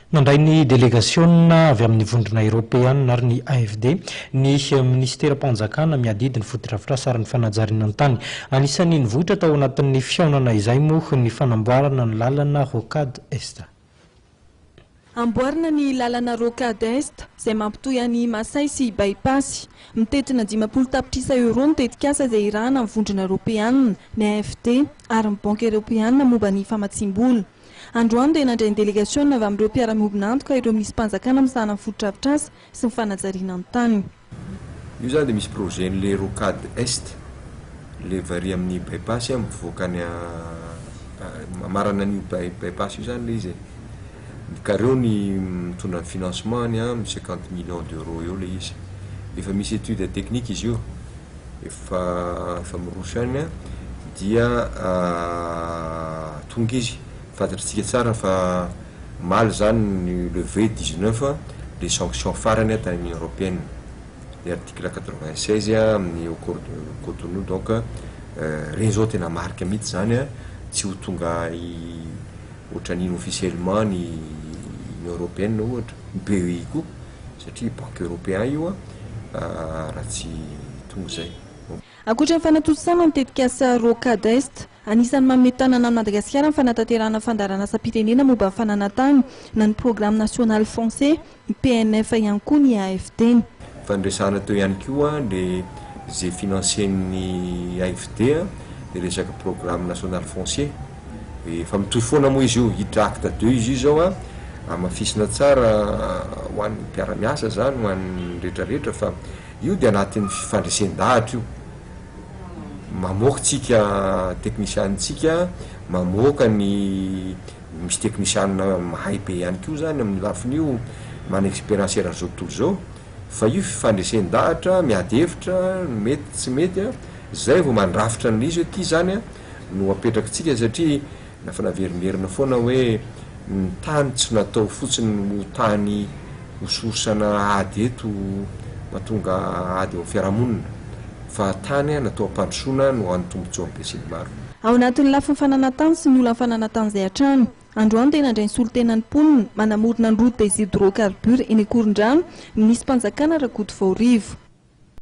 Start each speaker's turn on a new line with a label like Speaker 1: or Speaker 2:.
Speaker 1: Nandray ny delegasiona avy amin'ny Vondrona Eoropeanina ary ny AFD ny minisiteram-panjakana miadidy ny fotodrafitrasa ary ny fanajariana ny tany. Anisan'ny nivoitra tao anatin'ny fihaonana izay moa ny fanamboarana ny lalana Rocade Est.
Speaker 2: Amboarina ny lalana Rocade Est izay mampitohy an'i Masay sy By-Pass. Mitentina 50 tapitrisa euro ny tetikasa izay irahana amin'ny Vondrona Eoropeanina, ny AFD ary ny Banky Eoropeanina momba ny famatsiam-bola. Androany dia nandray ny delegasiona avy amin'ireo mpiara-miombon'antoka ireo minisitrim-panjakana misahana ny fotodrafitrasa sy ny fanajariana ny tany.
Speaker 3: Io zany dia misy projet n'le Rocade Est, le vary amin'ny By-Pass mivoaka any mamarana an'io By-Pass io zany le izy e. Ka reo ny mitondra ny financement any amin'ny 50 millions d'euros eo le izy. Efa misy étude technique izy io, efa miroso any dia tonga izy. Fantatritsika tsara fa maly zany ny levé 19 les sanctions farany tany Union européenne, le article 96 amin'ny accord de Cotonou. Donc reny zao tena marika mihitsy zany tsy ho tonga ohatran'iny officiellement ny Union européenne, ohatra ny BEI koa, satria banque européen io raha tsy tonga zay.
Speaker 2: Ankoatra ny fanatontosana ny tetikasa Rocade Est, anisan'ny manome tanana an'i Madagasikara ny fanatanterahana fandaharanasam-pirenena momba ny fananan-tany na ny Programme national foncier, PNF, ihany koa ny AFD.
Speaker 3: Fandresahana teo ihany koa le zay financier-n'ny AFD de resaka Programme national foncier. Efa mitohy foana moa izy io, hiditra acte deux izy io zao. Amafisina tsara ho an'ny mpiara-miasa zany, ho an'ny rehetrarehetra, fa io de anatin'ny fifandresen-dahatra io. Mamoaka tsika technicien-tsika, mamoaka ny misy technicien mahay be ihany koa zany amin'ny lafiny io, mana expérience eran'izao tontolo zao, fa io fifandresen-dahatra, miady hevitra, mety tsy mety zay vao mandrafitra an'izy hoe ty zany no apetraky satria nafa naverimberina foana hoe ny tany tsy natao fotsiny ho tany hosorosana ady eto mahatonga ady eo amin'ny fiarahamonina, fa tany natao ampandrosoana no an'ny tombontsoa be sy ny maro.
Speaker 2: Ao anatin'ny lafiny fananan-tany sy ny olan'ny fananan-tany izay hatrany, androany dia nandray ny solotenan'ny mponina manamorona ny route des hydrocarbures eny Ankorondrano ny minisitrim-panjakana Rakotovao Rivo.